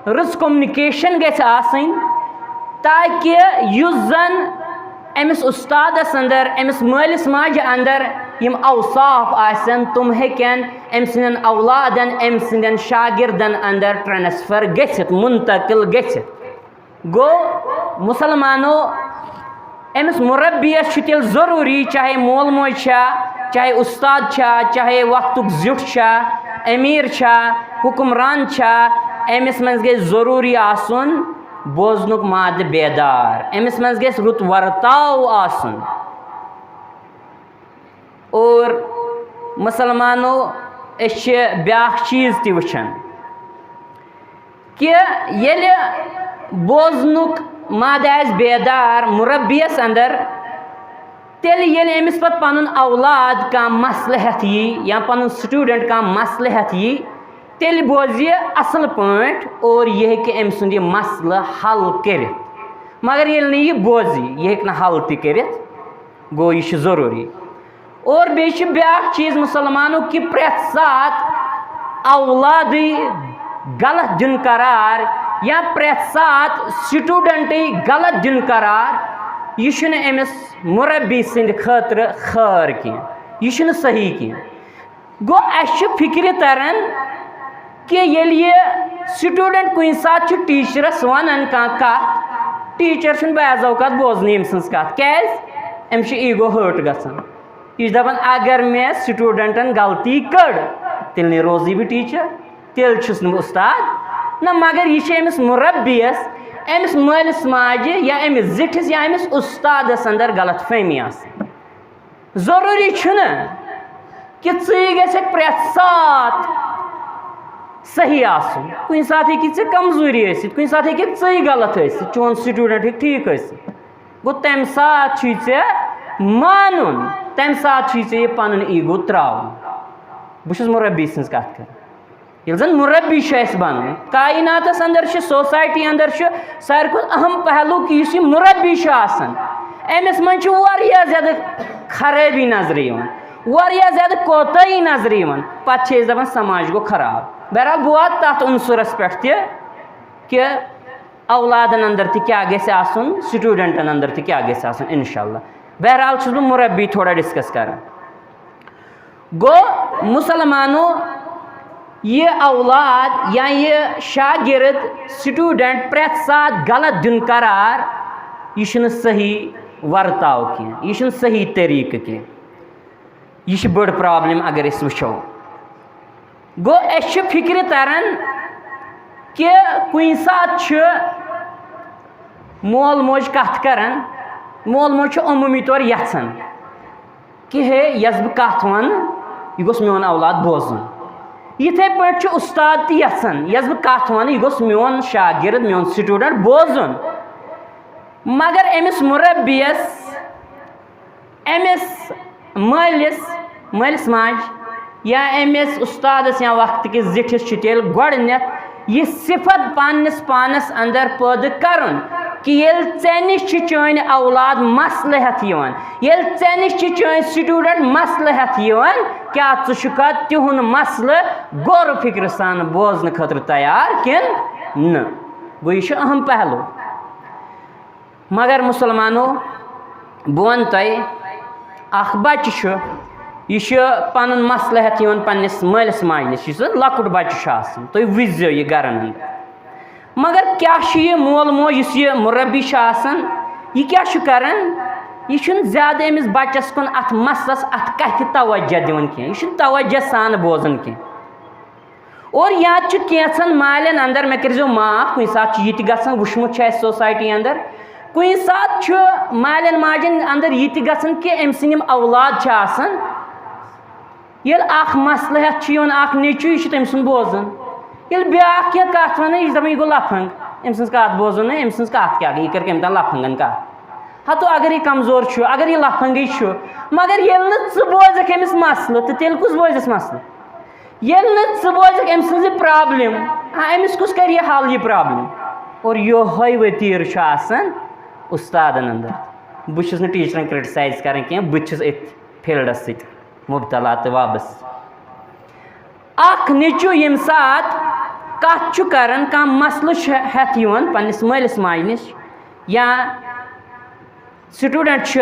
رٕژ communication گژھِ آسٕنۍ، تاکہِ یُس زن أمِس اُستادس اندر، أمِس مٲلِس ماجہِ اندر یِم اوصاف آسن، تِم ہیٚکن أمۍ سٕنٛدٮ۪ن اولادن، أمۍ سٕنٛدٮ۪ن شاگردن اندر transfer گٔژھِتھ، منتقل گٔژھِتھ۔ گوٚو، مُسلمانو، أمِس مُربیَس چھُ تیٚلہِ ضروٗری، چاہے مول موج چھا، چاہے اُستاد چھا، چاہے وقتُک زیُٹھ چھا، أمیٖر چھا، حُکمران چھا، أمِس منٛز گژھِ ضروٗری آسُن بوزنُک مادٕ بیدار، أمِس منٛز گژھِ رُت ورتاو آسُن۔ اور مُسلمانو، أسۍ چھِ بیٛاکھ چیٖز تہِ وٕچھان کہِ ییٚلہِ بوزنُک مادٕ آسہِ بیدار مُربیَس اندر، تیٚلہِ ییٚلہِ أمِس پَتہٕ پَنُن اولاد کانٛہہ مسلہٕ ہٮ۪تھ یی یا پَنُن student کانٛہہ مسلہٕ ہٮ۪تھ یی، تیٚلہِ بوزِ یہِ اَصٕل پٲٹھۍ اور یہِ ہیٚکہِ أمۍ سُنٛد یہِ مسلہٕ حل کٔرِتھ۔ مگر ییٚلہِ نہٕ یہِ بوزِ، یہِ ہیٚکہِ نہٕ حل تہِ کٔرِتھ، گوٚو یہِ چھُ ضروٗری۔ اور بیٚیہِ چھُ بیٛاکھ چیٖز مُسلمانو کہِ پرٛٮ۪تھ ساتہٕ اولادٕے غلط دیُن قرار یا پرٛٮ۪تھ ساتہٕ studentٕے غلط دیُن قرار، یہِ چھُنہٕ أمِس مربی سٕنٛدِ خٲطرٕ خٲر کینٛہہ، یہِ چھُنہٕ صحیح کینٛہہ۔ گوٚو اَسہِ چھُ فِکرِ تَران کہِ ییٚلہِ یہِ student کُنہِ ساتہٕ چھُ teacherس وَنان کانٛہہ کَتھ، teacher چھُنہٕ بعض اوقات بوزنٕے أمۍ سٕنٛز کَتھ۔ کیٛازِ؟ أمِس چھُ ego hurt گژھان۔ یہِ چھُ دَپان، اگر مےٚ studentن غلطی کٔڑ، تیٚلہِ نے روزٕے بہٕ teacher، تیٚلہِ چھُس نہٕ بہٕ اُستاد۔ نہ، مگر یہِ چھِ أمِس مُربیَس، أمِس مٲلِس ماجہِ یا أمِس زِٹھِس یا أمِس اُستادَس اندر غلط فہمی آسان۔ ضروٗری چھُنہٕ کہِ ژٕے گژھکھ پرٛٮ۪تھ ساتہٕ صحیح آسُن۔ کُنہِ ساتہٕ ہیٚکہِ ژےٚ کمزوٗری ٲسِتھ، کُنہِ ساتہٕ ہیٚکہِ ژٕے غلط ٲسِتھ، چون student ہیٚکہِ ٹھیٖک ٲسِتھ۔ گوٚو، تَمہِ ساتہٕ چھُے ژےٚ مانُن، تَمہِ ساتہٕ چھُے ژےٚ یہِ پَنُن ego ترٛاوُن۔ بہٕ چھُس مُربی سٕنٛز کَتھ کَران۔ ییٚلہِ زَن مُربی چھُ اَسہِ بَنُن، کایناتَس اندر چھُ، society اندر چھُ ساروی کھۄتہٕ اہم پہلو کہِ یُس یہِ مُربی چھُ آسان، أمِس منٛز چھُ واریاہ زیادٕ خرٲبی نظرِ یِوان، واریاہ زیادٕ کوتاہی نظرِ یِوان۔ پَتہٕ چھِ أسۍ دَپان، سماج گوٚو خراب۔ بہرحال، بہٕ واتہٕ تَتھ عنصرَس پٮ۪ٹھ تہِ کہِ اولادن اندر تہِ کیٛاہ گژھِ آسُن، studentن اندر تہِ کیٛاہ گژھِ آسُن، انشاءاللہ۔ بہرحال چھُس بہٕ مُربی تھوڑا discuss کران۔ گوٚو، مُسلمانو، یہِ اولاد یا یہِ شاگرد، student، پرٛٮ۪تھ ساتہٕ غلط دیُن قرار، یہِ چھُنہٕ صحیح ورتاو کینٛہہ، یہِ چھُنہٕ صحیح طریٖقہٕ کینٛہہ۔ یہِ چھِ بٔڑ problem اگر أسۍ وٕچھو۔ گوٚو، اَسہِ چھِ فِکرِ تَران کہِ کُنہِ ساتہٕ چھُ مول موج کَتھ کَران، مول موج چھُ عموٗمی طور یَژھان کہِ ہے، یۄس بہٕ کَتھ وَنہٕ، یہِ گوٚژھ میون اولاد بوزُن۔ یِتھَے پٲٹھۍ چھُ اُستاد تہِ یَژھان، یۄس بہٕ کَتھ وَنہٕ، یہِ گوٚژھ میون شاگرد، میون student بوزُن۔ مگر أمِس مُربیَس، أمِس مٲلِس، مٲلِس ماجہِ یا أمِس اُستادَس یا وقتہٕ کِس زِٹھِس چھُ تیٚلہِ گۄڈٕنٮ۪تھ یہِ صفت پنٛنِس پانَس اندر پٲدٕ کَرُن کہِ ییٚلہِ ژےٚ نِش چھِ چٲنۍ اولاد مسلہٕ ہٮ۪تھ یِوان، ییٚلہِ ژےٚ نِش چھِ چٲنۍ student مسلہٕ ہٮ۪تھ یِوان، کیٛاہ ژٕ چھُکھا تِہُنٛد مسلہٕ غور و فکرِ سان بوزنہٕ خٲطرٕ تیار کِنہٕ نہٕ؟ گوٚو، یہِ چھُ اہم پہلو۔ مگر مُسلمانو، بہٕ وَنہٕ تۄہہِ، اَکھ بَچہٕ چھُ، یہِ چھُ پَنُن مسلہٕ ہٮ۪تھ یِوان پنٛنِس مٲلِس ماجہِ نِش، یُس زَن لۄکُٹ بَچہٕ چھُ آسان، تُہۍ وٕچھزیو یہِ گَرَن ہُنٛد۔ مگر کیٛاہ چھُ یہِ مول موج، یُس یہِ مُربی چھُ آسان، یہِ کیٛاہ چھُ کَران؟ یہِ چھُنہٕ زیادٕ أمِس بَچَس کُن، اَتھ مسلَس، اَتھ کَتھِ توجہ دِوان کینٛہہ، یہِ چھُنہٕ توجہ سان بوزان کینٛہہ۔ اور یا چھُ کینٛژن مالٮ۪ن اندر، مےٚ کٔرۍزیو معاف، کُنہِ ساتہٕ چھُ یہِ تہِ گژھان، وٕچھمُت چھُ اَسہِ society اندر، کُنہِ ساتہٕ چھُ مالٮ۪ن ماجٮ۪ن اندر یہِ تہِ گژھان کہِ أمۍ سٕنٛدۍ یِم اولاد چھِ آسان، ییٚلہِ اکھ مسلہٕ ہٮ۪تھ چھُ یِوان، اکھ نیٚچوٗ، یہِ چھُ تٔمۍ سُنٛد بوزان، ییٚلہِ بیٛاکھ کینٛہہ کتھ ونان، یہِ چھُ دپان، یہِ گوٚو لفنگ، أمۍ سٕنٛز کتھ بوزو نہٕ، أمۍ سٕنٛز کتھ کیٛاہ گٔے، یہِ کٔر کٔمۍ تام لفنگن کتھ۔ ہتو، اگر یہِ کمزور چھُ، اگر یہِ لفنگٕے چھُ، مگر ییٚلہِ نہٕ ژٕ بوزکھ أمِس مسلہٕ، تہٕ تیٚلہِ کُس بوزٮ۪س مسلہٕ؟ ییٚلہِ نہٕ ژٕ بوزکھ أمۍ سٕنٛز یہِ problem، آ، أمِس کُس کَرِ یہِ حل یہِ problem؟ اور یِہوٚے ؤتیٖر چھُ آسان اُستادَن اندر۔ بہٕ چھُس نہٕ ٹیٖچرَن criticize کَران کینٛہہ، بہٕ تہِ چھُس أتھۍ fieldَس سۭتۍ مُبتلا تہٕ وابستہٕ۔ اَکھ نیٚچوٗ ییٚمہِ ساتہٕ کَتھ چھُ کَران، کانٛہہ مسلہٕ چھُ ہٮ۪تھ یِوان پنٛنِس مٲلِس ماجہِ نِش یا student چھُ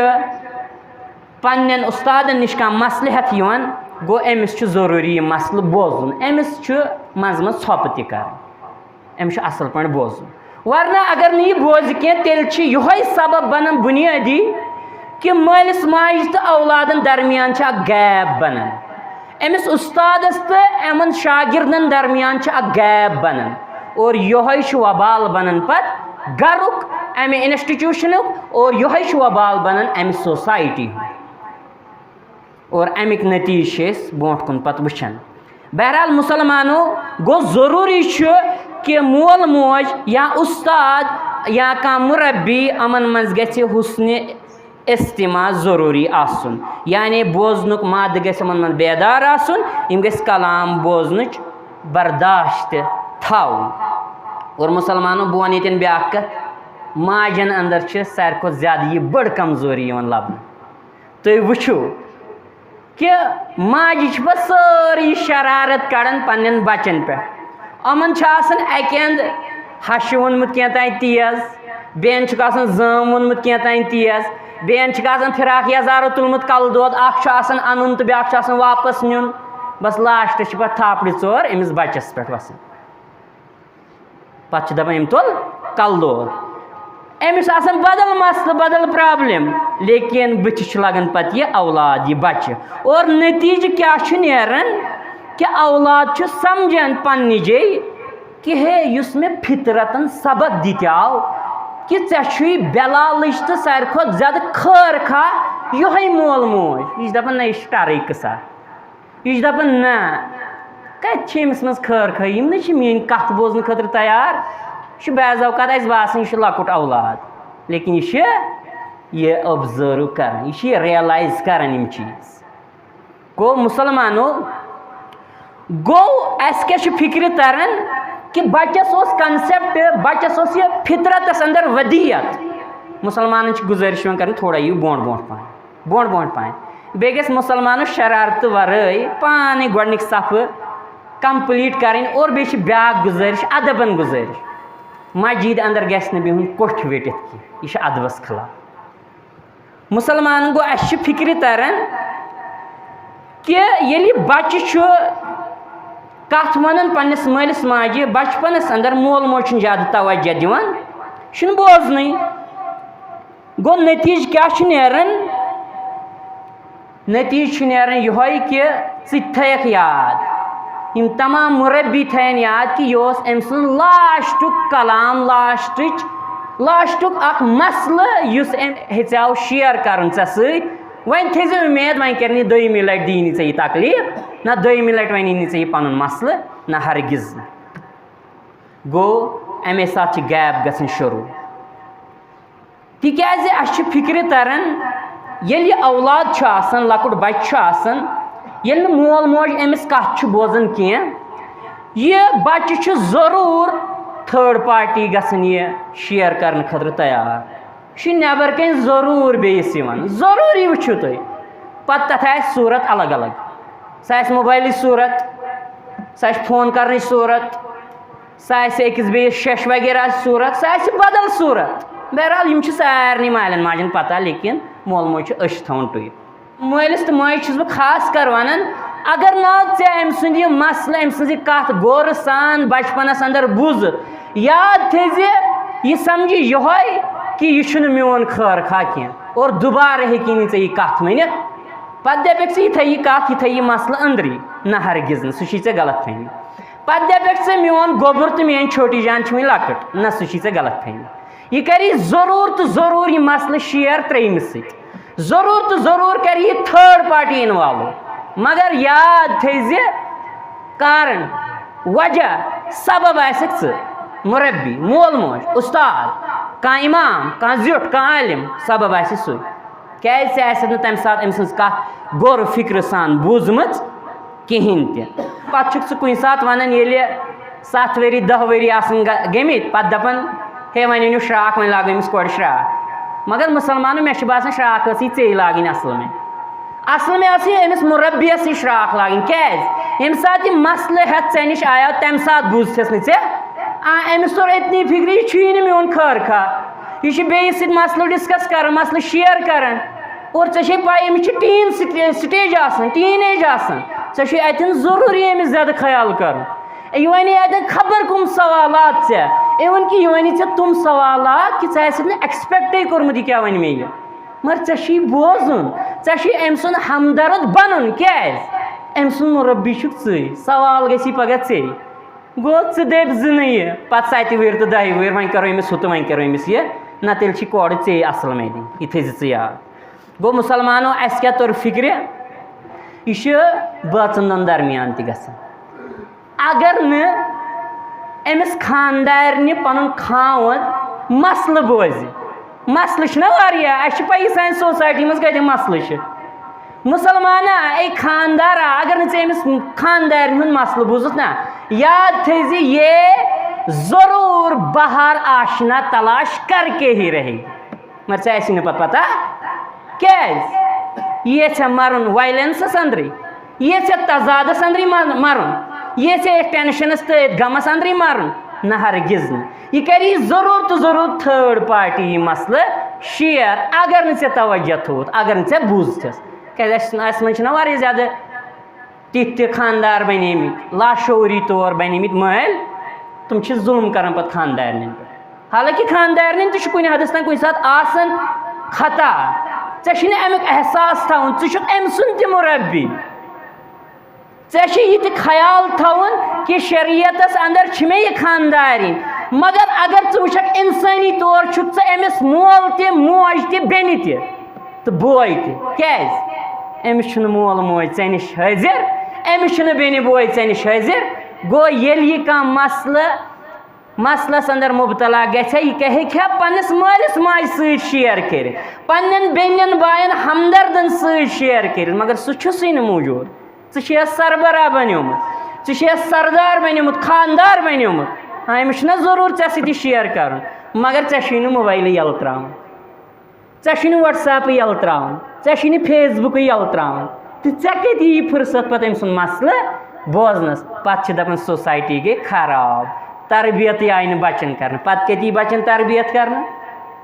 پننٮ۪ن اُستادن نِش کانٛہہ مسلہٕ ہٮ۪تھ یِوان، گوٚو أمِس چھُ ضروٗری یہِ مسلہٕ بوزُن، أمِس چھُ منٛزٕ منٛزٕ ژھۄپہٕ تہِ کرٕنۍ، أمِس چھُ اصل پٲٹھۍ بوزُن۔ ورنہ اگر نہٕ یہِ بوزِ کینٛہہ، تیٚلہِ چھِ یِہوٚے سبب بنان بُنیٲدی کہِ مٲلِس ماجہِ تہٕ اولادن درمیان چھِ اکھ gap بنان۔ أمِس اُستادس تہٕ یِمن شاگردن درمیان چھِ اکھ gap بنان اور یِہوٚے چھُ وبال بنان پتہٕ گرُک، امہِ institutionُک اور یِہوٚے چھُ وبال بنان امہِ society ہُنٛد۔ اور امیِکۍ نتیجہٕ چھِ أسۍ برونٛٹھ کُن پتہٕ وٕچھان۔ بہرحال مُسلمانو، گوٚو ضروٗری چھُ کہِ مول موج یا اُستاد یا کانٛہہ مُربی، یِمن منٛز گژھِ حُسنِ استماع ضروٗری آسُن، یعنی بوزنُک مد گژھِ یِمن منٛز بیدار آسُن، یِم گژھِ کلام بوزنٕچ برداشت تہِ تھاوُن۔ اور مسلمانو، بہٕ وَنہٕ ییٚتٮ۪ن بیٛاکھ کَتھ، ماجن اندر چھِ ساروی کھۄتہٕ زیادٕ یہِ بٔڑ کمزوری یِوان لبنہٕ۔ تُہۍ وٕچھِو کہِ ماجہِ چھِ پتہٕ سٲرٕے شرارت کڑان پننٮ۪ن بچن پٮ۪ٹھ۔ یِمن چھُ آسان اکہِ اندٕ ہشہِ ووٚنمُت کینٛہہ تام تیز، بیٚین چھُکھ آسان زٲم ووٚنمُت کینٛہہ تام تیز، بیٚین چھُکھ آسان فراق یزارو تُلمُت کلہٕ دود، اکھ چھُ آسان انُن تہٕ بیٛاکھ چھُ آسان واپس نیُن۔ بس لاسٹس چھِ پتہٕ تھاپڑِ ژور أمِس بچس پٮ۪ٹھ وسان۔ پتہٕ چھِ دَپان، "أمۍ تُل کَلہٕ دود۔" أمِس آسان بدل مسلہٕ، بدل پرابلم، لیکن بٕتھِ چھُ لگان پتہٕ یہِ اولاد، یہِ بچہِ۔ اور نتیجہٕ کیٛاہ چھُ نیران؟ کہِ اولاد چھُ سمجھان پننہِ جایہِ کہِ ہے، یُس مےٚ فطرتن سبق دِتیاو کہِ ژےٚ چھُے بے لالٕچ تہٕ ساروی کھۄتہٕ زیادٕ خٲر خواہ یِہوٚے مول موج۔ یہِ چھِ دَپان، نہ، یہِ چھِ ٹرٕے قٕصہ۔ یہِ چھِ دَپان، نہ، کَتہِ چھِ أمِس منٛز خٲر خٲہی؟ یِم نہ چھِ میٛٲنۍ کَتھ بوزنہٕ خٲطرٕ تیار۔ یہِ چھُ بعض اوقات اَسہِ باسان، یہِ چھُ لۄکُٹ اولاد، لیکن یہِ چھِ یہِ observe کَران، یہِ چھِ یہِ realize کَران یِم چیٖز۔ گوٚو مُسلمانو، گوٚو اَسہِ کیٛاہ چھُ فِکرِ تَران کہِ بَچَس اوس concept، بَچَس اوس یہِ فطرتَس اندر ودیت۔ مُسلمانَن چھِ گُزٲرِش یِوان کَرنہٕ، تھوڑا یِیِو برونٛٹھ برونٛٹھ پَہَن۔ برونٛٹھ برونٛٹھ پَہَن۔ بیٚیہِ گژھِ مُسلمانَس شرارتہٕ وَرٲے پانَے گۄڈٕنِکۍ صفہٕ complete کَرٕنۍ۔ اور بیٚیہِ چھِ بیٛاکھ گُزٲرِش، اَدبَن گُزٲرِش، مسجد اندر گژھِ نہٕ بِہُن کوٚٹھۍ ویٚٹِتھ کینٛہہ، یہِ چھُ اَدبَس خلاف۔ مُسلمانَن گوٚو، اَسہِ چھِ فِکرِ تَران کہِ ییٚلہِ یہِ بَچہِ چھُ کَتھ وَنان پنٛنِس مٲلِس ماجہِ، بَچپَنَس اندر مول موج چھُنہٕ زیادٕ توجہ دِوان، چھُنہٕ بوزنٕے۔ گوٚو نتیٖجہٕ کیٛاہ چھُ نیران؟ نتیٖجہٕ چھُ نیران یِہوٚے کہِ ژٕ تہِ تھٲیَکھ یاد، یِم تمام مُربی تھٲیَن یاد کہِ یہِ اوس أمۍ سُنٛد لاسٹُک کلام، لاسٹٕچ، لاسٹُک اکھ مسلہٕ یُس أمۍ ہیٚژیٛاو share کَرُن ژےٚ سۭتۍ۔ وۄنۍ تھٲیزِ اُمید، وۄنۍ کَرِ نہٕ یہِ دوٚیمہِ لَٹہِ، دِیہِ نہٕ ژےٚ یہِ تکلیٖف، نہ دوٚیمہِ لَٹہِ وَنی نہٕ ژےٚ یہِ پَنُن مسلہٕ، نہ ہرگز نہٕ۔ گوٚو، اَمے ساتہٕ چھِ gap گژھان شروٗع۔ تِکیٛازِ اَسہِ چھِ فِکرِ تَران، ییٚلہِ یہِ اولاد چھُ آسان، لۄکُٹ بَچہِ چھُ آسان، ییٚلہِ نہٕ مول موج أمِس کَتھ چھُ بوزان کینٛہہ، یہِ بَچہِ چھُ ضروٗر third party گژھان یہِ share کَرنہٕ خٲطرٕ تیار۔ یہِ چھُ نٮ۪بَر کَنۍ ضروٗر بیٚیِس یِوان، ضروٗری وٕچھِو تُہۍ۔ پَتہٕ تَتھ آسہِ صوٗرت الگ الگ، سۄ آسہِ موبایلٕچ صوٗرت، سۄ آسہِ فون کَرنٕچ صوٗرت، سۄ آسہِ أکِس بیٚیِس شیٚش وغیرہ آسہِ صوٗرت، سۄ آسہِ بدل صوٗرت۔ بہرحال، یِم چھِ سارنٕے مالٮ۪ن ماجٮ۪ن پتہ، لیکن مول موج چھُ أچھ تھاوان ٹُیِتھ۔ مٲلِس تہٕ ماجہِ چھُس بہٕ خاص کر ونان، اگر نہٕ ژےٚ أمۍ سُنٛد یہِ مسلہٕ، أمۍ سٕنٛز یہِ کتھ غورٕ سان بچپنس اندر بوٗزٕتھ، یاد تھٲیزِ، یہِ سمجھِ یِہوٚے کہِ یہِ چھُنہٕ میون خٲر خواہ کینٛہہ، اور دُبارٕ ہیٚکی نہٕ ژےٚ یہِ کتھ ؤنِتھ۔ پتہٕ دپکھ ژٕ، یہِ تھٲیہِ یہِ کتھ، یہِ تھٲیہِ یہِ مسلہٕ أنٛدری، نہ ہرگز نہٕ، سُہ چھُے ژےٚ غلط فہمی۔ پتہٕ دپکھ ژٕ، میون گوٚبُر تہٕ میٲنۍ چھوٹی جان چھِ وٕنہِ لۄکٕٹ، نہ، سُہ چھُے ژےٚ غلط فہمی۔ یہِ کری ضروٗر تہٕ ضروٗر یہِ مسلہٕ share ترٛیٚیمِس سۭتۍ، ضروٗر تہٕ ضروٗر کری یہِ third party involve۔ مگر یاد تھٲیزِ، کارن، وجہ، سبب آسکھ ژٕ، مربی، مول موج، استاد، کانٛہہ امام، کانٛہہ زیُٹھ، کانٛہہ عالم، سبب آسہِ سُے۔ کیازِ ژےٚ آسہِ نہٕ تمہِ ساتہٕ أمۍ سٕنٛز کتھ غور فکرٕ سان بوٗزمٕژ کِہینۍ تہِ۔ پتہٕ چھُکھ ژٕ کُنہِ ساتہٕ ونان، ییٚلہِ ستھ ؤری، دہ ؤری آسن گٔ-، گٔمٕتۍ، پتہٕ دپان، "ہے، وۄنۍ أنِو شراکھ، وۄنۍ لاگو أمِس کورِ شراکھ۔" مگر مسلمانو، مےٚ چھُ باسان، شراکھ ٲسٕے ژےٚ لاگٕنۍ اصل میں۔ اصل میں ٲسٕے أمِس مربیس یہِ شراکھ لاگٕنۍ۔ کیازِ؟ ییٚمہِ ساتہٕ یہِ مسلہٕ ہٮ۪تھ ژےٚ نِش آیو، تمہِ ساتہٕ بوٗزتھس نہٕ ژےٚ۔ آ، أمِس توٚر أتنی فِکرِ، یہِ چھُیی نہٕ میون خٲر خواہ۔ یہِ چھُ بیٚیِس سۭتۍ مسلہٕ discuss کران، مسلہٕ share کران۔ اور ژےٚ چھے پَے، أمِس چھِ teen سٹے-، stage آسان، teenage آسان۔ ژےٚ چھُے اَتٮ۪ن ضروٗری أمِس زیادٕ خیال کرُن۔ یہِ وَنہِ اَتٮ۪ن خبر کٕم سوالات ژےٚ۔ Even کہِ یہِ وَنہِ ژےٚ تِم سوالات کہِ ژےٚ آسٮ۪کھ نہٕ expectے کوٚرمُت، یہِ کیٛاہ وَنہِ مےٚ یہِ۔ مگر ژےٚ چھُے بوزُن، ژےٚ چھُے أمۍ سُنٛد ہمدرد بنُن۔ کیٛازِ؟ أمۍ سُنٛد مُربی چھُکھ ژٕے، سوال گژھی پگاہ ژے۔ گوٚو، ژٕ دٔپۍ زِ نہٕ یہِ، پتہٕ ستہِ وٕہٕرۍ تہٕ دَہہِ وٕہٕرۍ، وۄنۍ کرو أمِس ہُہ تہٕ وۄنۍ کرو أمِس یہِ۔ نہ، تیٚلہِ چھِ کورٕ ژے اصل میں دِنۍ، یہِ تھٲیزِ ژٕ یاد۔ گوٚو، مسلمانو، اَسہِ کیٛاہ توٚر فِکرِ؟ یہِ چھُ بٲژن دۄن درمیان تہِ گژھان۔ اگر نہٕ أمِس خاندارنہِ پنُن خاوند مسلہٕ بوزِ، مسلہٕ چھِنہ واریاہ، اَسہِ چھِ پَیی سانہِ سوسایٹی منٛز کۭتیٛاہ مسلہٕ چھِ۔ مُسلمانا، اے خاندارا، اگر نہٕ ژےٚ أمِس خاندارِ ہُنٛد مسلہٕ بوٗزُتھ نا، یاد تھٲیزِ، یہ ضروٗر باہر آشنا تلاش کر کے ہی رہے۔ مگر ژےٚ آسی نہٕ پَتہٕ پَتہ کیٛازِ؟ یہِ یژھِ مَرُن وایلنسَس أنٛدرٕے، یہِ یژھِ تضادَس أنٛدرٕے مَ-، مَرُن، یہِ یژھِ أتھۍ ٹٮ۪نشَنَس تہٕ أتھۍ غمَس أنٛدرٕے مَرُن، نہ ہرگز نہٕ۔ یہِ کَرِ یہِ ضروٗر تہٕ ضروٗر تھٲرڈ پارٹی یہِ مسلہٕ شیئر، اگر نہٕ ژےٚ توجہ تھوٚوُتھ، اگر نہٕ ژےٚ بوٗزتھَس۔ کیٛازِ اَسہِ، اَسہِ منٛز چھِنہ واریاہ زیادٕ تِتھۍ تہِ خاندار بَنیمٕتۍ، لاشعوٗری طور بَنیمٕتۍ مٲلۍ، تِم چھِ ظُلُم کَران پَتہٕ خاندارنٮ۪ن پٮ۪ٹھ۔ حالانکہ خاندارنٮ۪ن تہِ چھُ کُنہِ حدس تام کُنہِ ساتہٕ آسان خطا۔ ژےٚ چھُنہٕ اَمیُک احساس تھاوُن، ژٕ چھُکھ أمۍ سُنٛد تہِ مُربی۔ ژےٚ چھُے یہِ تہِ خیال تھاوُن کہِ شریعتس اندر چھِ مےٚ یہِ خاندارِنۍ، مگر اگر ژٕ وٕچھکھ اِنسٲنی طور چھُکھ ژٕ أمِس مول تہِ، موج تہِ، بیٚنہِ تہِ تہٕ بوے تہِ۔ کیٛازِ؟ أمِس چھُنہٕ مول موج ژےٚ نِش حٲضِر، أمِس چھُنہٕ بیٚنہِ بوے ژےٚ نِش حٲضِر۔ گوٚو، ییٚلہِ یہِ کانٛہہ مسلہٕ مسلس اندر مبتلا گژھِ، یہِ کیٛاہ ہیٚکہِ ہا پننِس مٲلِس ماجہِ سۭتۍ شیئر کٔرِتھ، پننٮ۪ن بیٚنٮ۪ن باین ہمدردن سۭتۍ شیئر کٔرِتھ، مگر سُہ چھُسٕے نہٕ موجود۔ ژٕ چھُ یتھ سربراہ بنیومُت، ژٕ چھُ یتھ سردار بنیومُت، خاندار بنیومُت۔ ہاں، أمِس چھُنہ ضروٗر ژےٚ سۭتۍ یہِ شیئر کرُن، مگر ژےٚ چھُے نہٕ موبایلٕے یَلہٕ ترٛاوُن۔ ژےٚ چھُے نہٕ WhatsApp یَلہٕ ترٛاوُن، ژےٚ چھُے نہٕ Facebook یَلہٕ ترٛاوُن، تہٕ ژےٚ کَتہِ یی فرصت پَتہٕ أمۍ سُنٛد مسلہٕ بوزنَس؟ پَتہٕ چھِ دَپان سوسایٹی گٔے خراب، تربیتٕے آیہِ نہٕ بَچَن کَرنہٕ۔ پَتہٕ کَتہِ یی بَچَن تربیت کَرنہٕ؟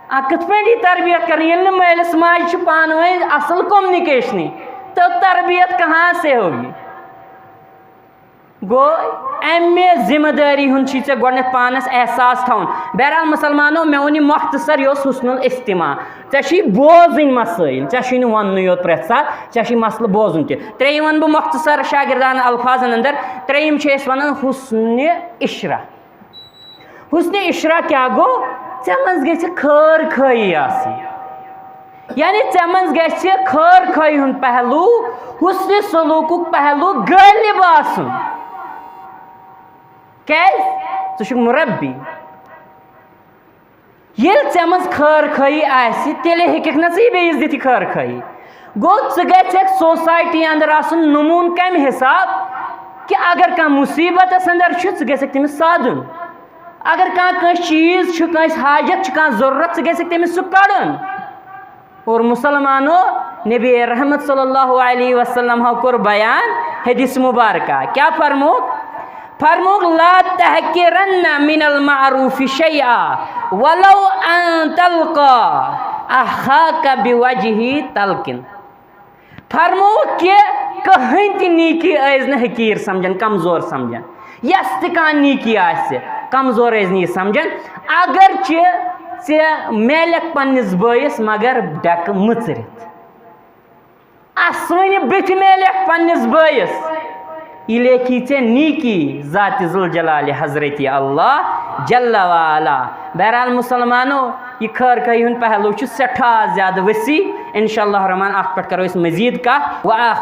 آ، کِتھ پٲٹھۍ یی تربیت کَرنہٕ، ییٚلہِ نہٕ مٲلِس ماجہِ چھِ پانہٕ ؤنۍ اَصٕل کومنِکیشنٕے، تہٕ تربیت کہاں سے ہوگی؟ گوٚو، اَمہِ ذمہٕ دٲری ہُنٛد چھُے ژےٚ گۄڈٕنٮ۪تھ پانَس احساس تھاوُن۔ بہرحال مُسلمانو، مےٚ ووٚن یہِ مۄختصر، یہِ اوس حسن الاستماع۔ ژےٚ چھُے بوزٕنۍ مسٲیِل، ژےٚ چھُے نہٕ وَننُے یوت پرٛٮ۪تھ ساتہٕ، ژےٚ چھُے مسلہٕ بوزُن تہِ۔ ترٛیٚیِم وَنہٕ بہٕ مۄختصر شاگردانہٕ الفاظن اندر، ترٛیٚیِم چھِ أسۍ وَنان حسن عشرہ۔ حسن عشرہ کیٛاہ گوٚو؟ ژےٚ منٛز گژھِ خٲر خٲہی آسٕنۍ۔ یعنی ژےٚ منٛز گژھِ خٲر خٲہی ہُنٛد پہلو، حسن سلوکُک پہلو غٲلب آسُن۔ کیٛازِ؟ ژٕ چھُکھ مُربی۔ ییٚلہِ ژےٚ منٛز خٲر خٲہی آسہِ، تیٚلہِ ہیٚککھ نہ ژٕ یہِ بیٚیِس دِتھ یہِ خٲر خٲہی۔ گوٚو، ژٕ گژھکھ سوسایٹی اندر آسُن نموٗنہٕ کمہِ حساب کہِ اگر کانٛہہ مُصیبتس اندر چھُ، ژٕ گژھکھ تٔمِس ساتھ دیُن۔ اگر کانٛہہ کٲنٛسہِ چیٖز چھُ، کٲنٛسہِ حاجت چھُ، کانٛہہ ضروٗرت، ژٕ گژھکھ تٔمِس سُہ کڑُن۔ اور مُسلمانو، نبی رحمت صلی اللہ علیہ وسلم ہو کوٚر بیان حدیث مبارکہ۔ کیٛاہ فرمووُکھ؟ فرمووُکھ، "لا تحقرن من المعروف شیئا ولو ان تلقى اخاك بوجه طلق۔" فرمووُکھ کہِ کٕہٕنۍ تہِ نیٖکی ٲسۍ نہٕ حقیٖر سمجھان، کمزور سمجھان۔ یۄس تہِ کانٛہہ نیٖکی آسہِ، کمزور ٲسۍ نہٕ یہِ سمجھان۔ اگرچہِ ژےٚ میلکھ پننِس بٲیِس، مگر ڈٮ۪کہٕ مٔژرِتھ۔ اسوٕنہِ بٕتھِ میلکھ پننِس بٲیِس، یہِ لیکھی ژےٚ نیٖکی ذاتِ ذوالجلالِ حضرتِ اللہ جل وعلا۔ بہرحال مُسلمانو، یہِ خٲر خٲہی ہُنٛد پہلو چھُ سٮ۪ٹھاہ زیادٕ وسیع۔ انشاءاللہ الرحمن، اتھ پٮ۪ٹھ کرو أسۍ مزید کتھ۔ وآخر